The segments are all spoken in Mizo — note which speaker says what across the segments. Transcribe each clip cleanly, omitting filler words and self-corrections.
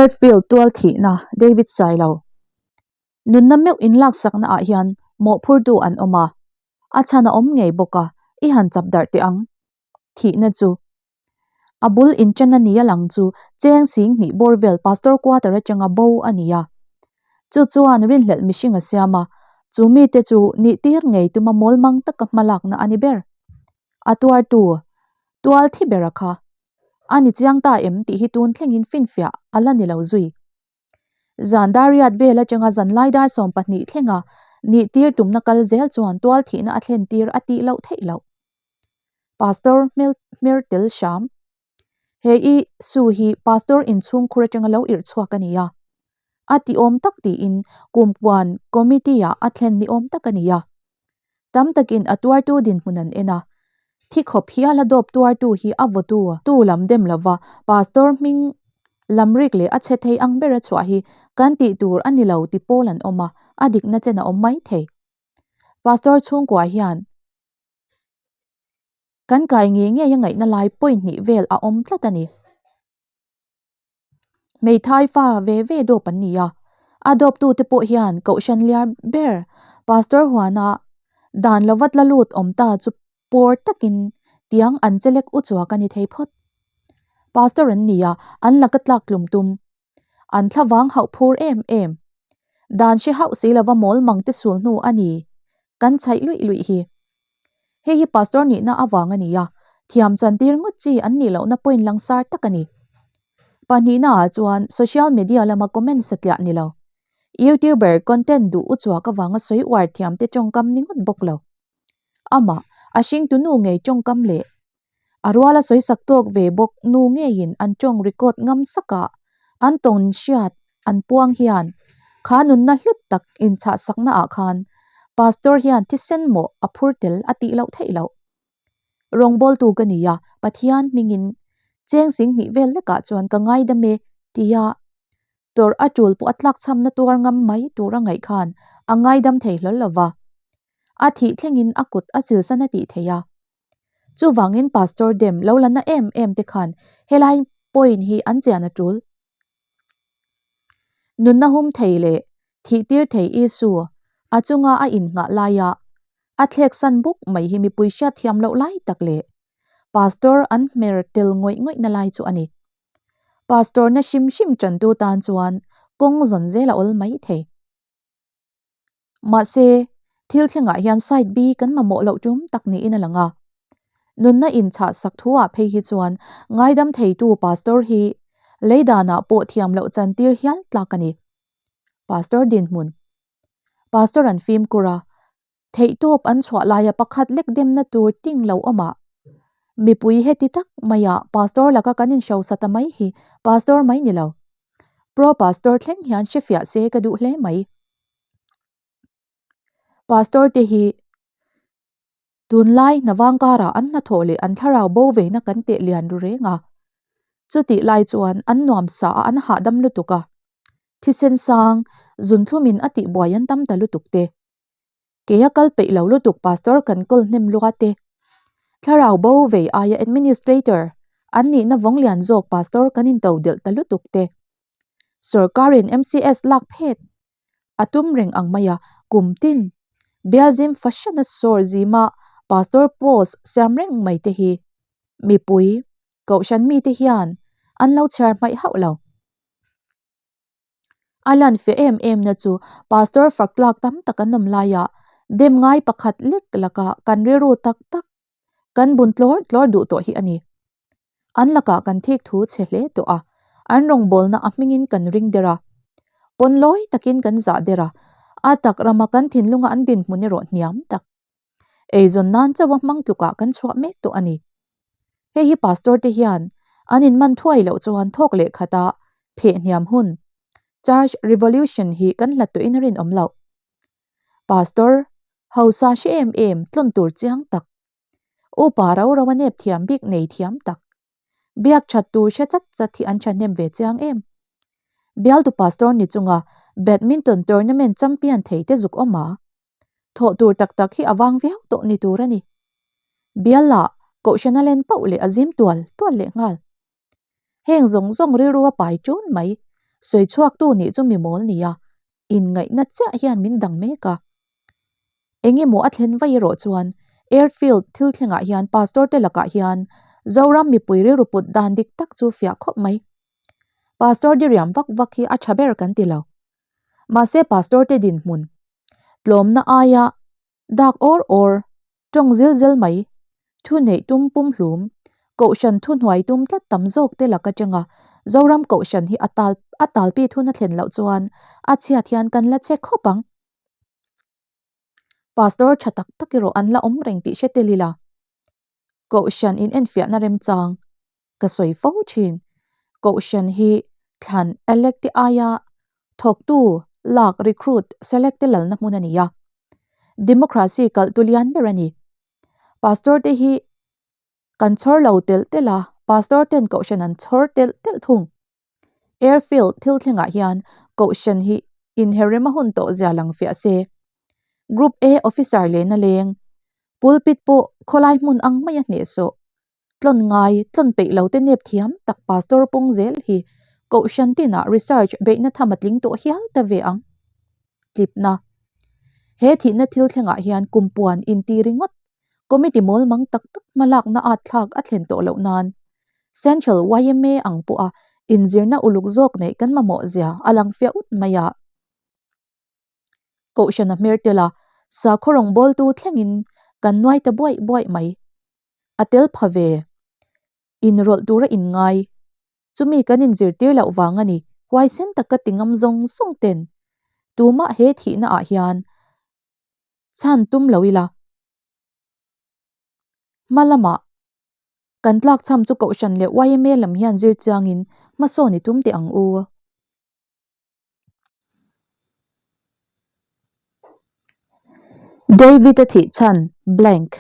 Speaker 1: Airfield tual thihna David Sailo nunna meuh inlaksakna ah hian mawhphurtu an awm a, a chhan a awm ngei bawk a, i han chap darh teh ang. Thihna chu a bul inṭan a nia lang chu cheng sing hnih bawr vel Pastor quarter aṭanga bo a ni a. Chu chuan rinhlelh mihring a siam a, chu mite chu nih tir ngei tuma mawlmang taka hmalakna a ni ber. A tuartu, tual thi bera kha a ni chiang ta em tih hi tun thlengin finfiah a la ni lo zui. Zan dar riat vel atanga zan lai dar 12 thlenga nih tir tumna kal zel chuan tual thihna a thlen tir a tih loh theih loh. Pastor hmel hmer tel hram. He i su hi Pastor inchhung khur atanga lo irh chhuak a ni a. A ti awm tak tiin kumpuan committee ah a thlen ni awm tak a ni a. Tam takin a tuartu dinhmun an en a. Thi khawp hial a dawp tuartu hi a vawtu tu lam dem lova Pastor hming lamrik leh a chhe thei ang bera chhuah hi kan tih tur a ni lo ti pawl an awm a, a dikna chen a awm mai thei. Pastor chhungkua hian kan kai ngei ngei a ngaihna lai point hnih vel a awm tlat a ni. Hmeithai fa ve ve dawp an ni a, a dawptute pawh hian Kohhran liar ber Pastor Huana dan lova tla lut awm ta chu pawr takin tiang an che lek u chuak a ni thei phawt. Pastor an ni a, an laka tlak tlum tum. An thlavang hauh phur em em. Dan hre hauh si lova mawl mang te sul hnu a ni. Kan chhaih luih luih hi. Hei hi pastor nihna avang a ni a, thiam chantir ngawt chi an nih lohna point langsar tak a ni. Pahnihna ah chuan social media lama comment satliah ni lo. Youtuber content duh uchuak avanga sawi uar thiam te tawngkam ni ngawt bawk lo. Amah, a hringtu nu ngei tawngkam leh a ruala sawi sak tawk ve bawk nu ngeiin an tawng record ngam sakah an tawn hriat an puang hian kha nunna hlut tak inchhah sakna ah khan Pastor hian thisen mawh a phur tel a tih loh theih loh. Rawngbawltu ka ni a, Pathian hmingin cheng sing hnih vel lekah chuan ka ngaidam e tia tawrh a tul pawh a tlakchhamna tuar ngam mai tur a ngaih khan a ngaidam thei hlawl lo va. A thih thlengin a kut a chilsan a tih theih a. Chuvangin Pastor dem lo la na em em te khan helai point hi an chian a tul. Nunna hum thei leh thih tir thei Isu a chunga a innghah laia a thlek san buk mai hi mipui hriat thiam loh lai tak leh Pastor an hmer tel ngawih ngawih na lai chu a ni. Pastor na hrim hrim tantu tan chuan kawng zawn zel a awl mai thei. Mahse, thil thlengah hian side B kan mamawh loh tum tak niin a lang a. Nunna inchhah sak thuah phei hi chuan ngaidam theitu pastor hi lei danah pawh thiam loh chantir hial tlak a ni. Pastor dinhmun Pastor an fimkhur a, theihtawp an chhuah laia pakhat lek demna tur ting lo awm ah. Mipui heti tak maiah pastor laka kan inhrosa ta mai hi pastor mai ni lo. Pro pastor thleng hian hrefiah se ka duh hle mai. Pastor te hi tunlai hnavang karah an hnathawh leh an thlarau bo veina kan teh lian ru reng a. Chutih lai chuan an nuam sa a an hahdam lutuk a. Thisen sang zunthlum in a tihbuai an tam ta lutuk te. Kei a kal peih lo lutuk pastor kan kawl hnem lua te. Thlarau bo vei aia administrator an nihna vawng lian zawk pastor kan into delh ta lutuk te. Sorkarin MCS lak phet a tum reng ang mai a, kum tin bialzim fahran a sawr zima pastor post siam reng mai te hi mipui kohhran mite hian an lo chhiar hmaih hauh lo. A lan fe em em na chu Pastor fak tlak tam tak an awm laiah dem ngai pakhat lek lakah kan rilru tak tak kan bun tlawr tlawr duh tawh hi a ni. An lakah kan thik thu chhe hle tawh a, an rawngbawlna a hmingin kan ring der a, pawn lawi takin kan zah der a, a tak rama kan thinlunga an dinhmun erawh hniam tak. Eizawn nan chauha hmang tlukah kan chhuah mek tawh a ni. Hei hi pastor te hian an inman thuai loh chuan thawk leh khata pheh hniam hun Church Revolution hi kan hlat tawhin a rinawm loh. Pastor hausa hre em em tlawn tur chiang tak, upa rau rau a nep thiam bik nei thiam tak, biak that tur hre chat chat hi an thahnem ve chiang em. Bialtu pastor ni chunga badminton tournament champion thei te zuk awm a. Thawh tur tak tak hi a vang viau tawh ni tur a ni. Biala Kohhran a len pauh leh a zim tual tual leh nghal. Heng zawng zawng rilru a pai tun mai. Sawi chhuaktu nih chu mi mawl nia, inngaihna chiah hian min dang mek a. Engemaw a thlen vaih erawh chuan Airfield thil thlengah hian Pastor te lakah hian Zoram mipui rilru put dan dik tak chu fiah khawp mai. Pastor diriam vak vak hi a tha ber kan ti lo. Mahse Pastor te dinhmun tlawmna aia Dak awr awr, tawng zil zel mai, thu neih tum pumhlum, Kohhran thu hnuai tum tlat tam zawk te lak atanga Zoram Kohhran hi a tal a talpi thun a thlen loh chuan a chhiat hian kan la che khawp ang. Pastor tha tak tak erawh an la awm reng tih hre tel ila. Kohhran in enfiahna remchang ka sawi fo thin. Kohhran hi thlan elect te aia thawktu lak recruit select te lalna hmun a ni a. Democracy kalh tu lian ber a ni. Pastor te hi kan chhawr lo telh telh a, pastor ten kohhran an chhawr telh telh thung. Airfield thil thlengah hian Kohhran hi inherrem a hun tawh zia lang fiah se. Group A officer lehna leng, pulpit pawh khawlai hmun ang maia hnehsawh, tlawn ngai, tlawn peih lo te nep thiam tak pastor pawng zel hi Kohhran tinah research beihna tham a tling tawh hial ta ve ang. Tlipna. He thihna thil thlengah hian kumpuan inti ringawt Committee mawl mang tak tak hmalakna at thlak a thlen tawh loh nan Central yma ang pawha inzirna uluk zawk neih kan mamawh zia a lang fiah ut mai a. Kohhrana hmer tela sakhaw rawngbawltu thlengin kan nuai ta buaih buaih mai. A tel pha ve. Inrawlh tura inngai. Chumi kan inzirtir loh vang a ni. Huaisen taka ti ngam zawng zawng ten tumah he thihna ah hian Chhan tum lo ila. Hma lamah kan tlak cham chu Kohhran leh yma lam hian zir chiangin hmasawn i tum teh ang u. David-a thih chhan blank.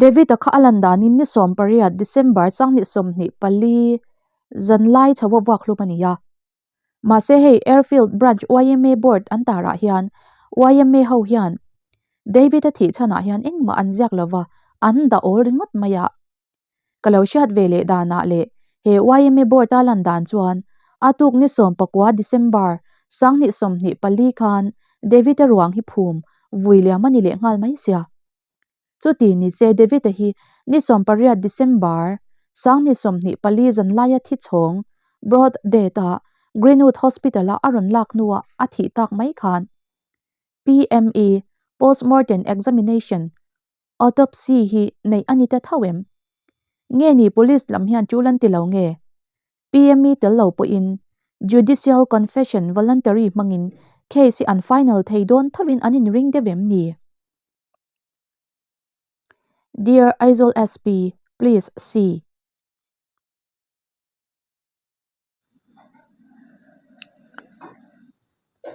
Speaker 1: David-a kha a lan danin ni 18 December 2024 zanlai chho a vuak hlum a ni a. Mahse hei Airfield Branch yma Board an tarah hian yma ho hian David-a thih chhanah hian engmah an ziak lova an dah awl ringawt mai a. Ka lo hriat ve leh danah leh he yma Board a lan dan chuan a tuk ni 19 December 2024 khan David-a ruang hi phum vui liam a ni leh nghal mai sia. Chuti ni se David-a hi ni 18 December 2024 zanlaia thi chhawng Broad Death-a Greenwood Hospital-a a rawn lak hnuah a thih tak mai khan PME, Post-Mortem Examination, Autopsy hi neih a ni ta tho em? Nge ni Police lam hian tul an ti lo nge? PME tel lo pawhin Judicial Confession Voluntary hmangin case hi an final thei dawn thovin an inring deuh em ni? Dear Aizawl SP, please see.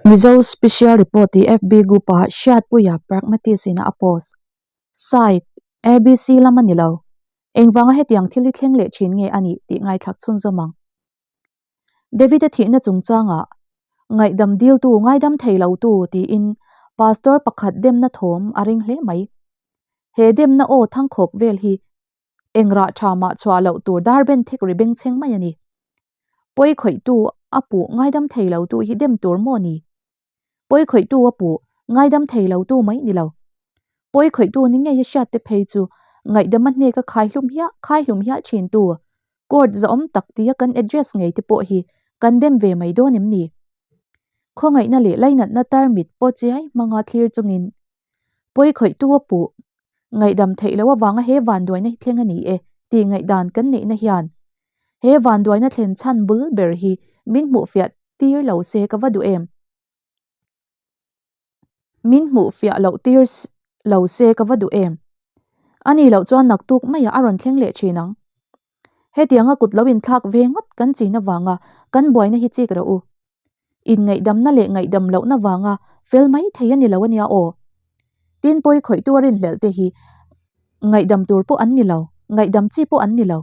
Speaker 1: Mizo Special Report tih FB group ah Hriatpuia Pragmatist in a post. Site, ABC lam a ni lo. Engvanga hetiang thil hi thleng leh thin nge a nih tih ngaithlak chhunzawm ang. David-a thihna chungchangah ngaihdam diltu ngaidam thei lotu tiin pastor pakhat demna thawm a ring hle mai. He demna aw thangkhawk vel hi eng rah tha mah chhuah loh tur dar ben thek ri bengchheng mai a ni. Pawi khawihtu a puh ngaidam thei lotu hi dem tur maw ni? Pawi khawihtu a puh ngaidam thei lotu mai ni lo. Pawi khawihtu ni ngei a hriat te phei chu ngaihdam a hnek a khaihlum hiah khaihlum hial thin tu court zahawm tak tia kan address ngei te pawh hi kan dem ve mai dawn em ni? Khawngaihna leh lainatna tarmit pawh chiai hmanga thlir chungin pawi khawihtu a puh ngaihdam theih loh avanga he vanduaina hi thleng a ni e tih ngaihdan kan neihna hian he vanduaina thlen chhan bul ber hi min hmuhfiah tir lo se ka va duh em? Min hmuh fiah loh tir lo se ka va duh em? A nih loh chuan naktuk maiah a rawn thleng leh thin ang. Hetianga kut lo inthlak ve ngawt kan chin avanga kan buaina hi chik rawh u. Inngaihdamna leh ngaihdam lohna vanga fel mai thei a ni lo ania aw. Tin pawi khawihtu a rinhlelh te hi ngaihdam tur pawh an ni lo, ngaihdam chi pawh an ni lo.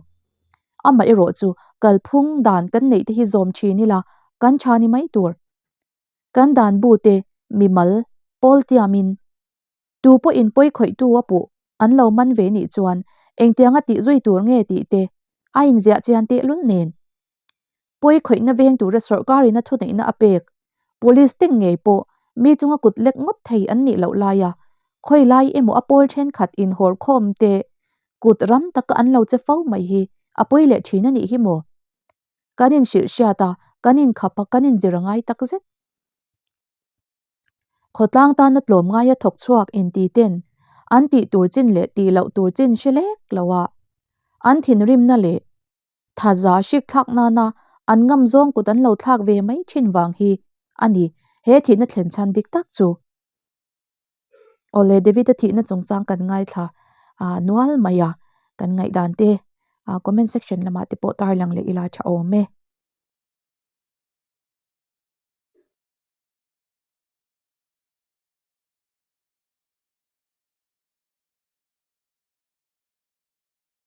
Speaker 1: Amaherawh chu kalphung dan kan neih te hi zawm thin ila kan tha ni mai tur. Kan dan bu te mimal pawl tiamin tu pawhin pawi khawihtu a puh an lo man ve nih chuan engtianga tih zui tur nge tih te a inziah chian tehlul nen. Pawi khawihna veng tura sawrkarin a thuneihna a pek. Police te ngei pawh mi chunga kut lek ngawt thei an nih loh laia khawi lai emaw a pawl thenkhat inhawr khawm te kut ram taka an lo che fo mai hi a pawi leh thin a nih hi maw? Kan inhrilh hriat a, kan inkhap a, kan inzir a ngai tak zet. Khawtlang tana tlawm ngaia thawk chhuak inti ten an tih tur chin leh tih loh tur chin hre lek lo a, an thinrimna leh thaza hrik thlak nana an ngam zawng kut an lo thlak ve mai thin vang hi a ni he thihna thlen chhan dik tak chu. Awle David-a thihna chungchang kan ngaithla nual mai a, kan ngaihdan te comment section lamah te pawh tarlang leh ila tha awm e.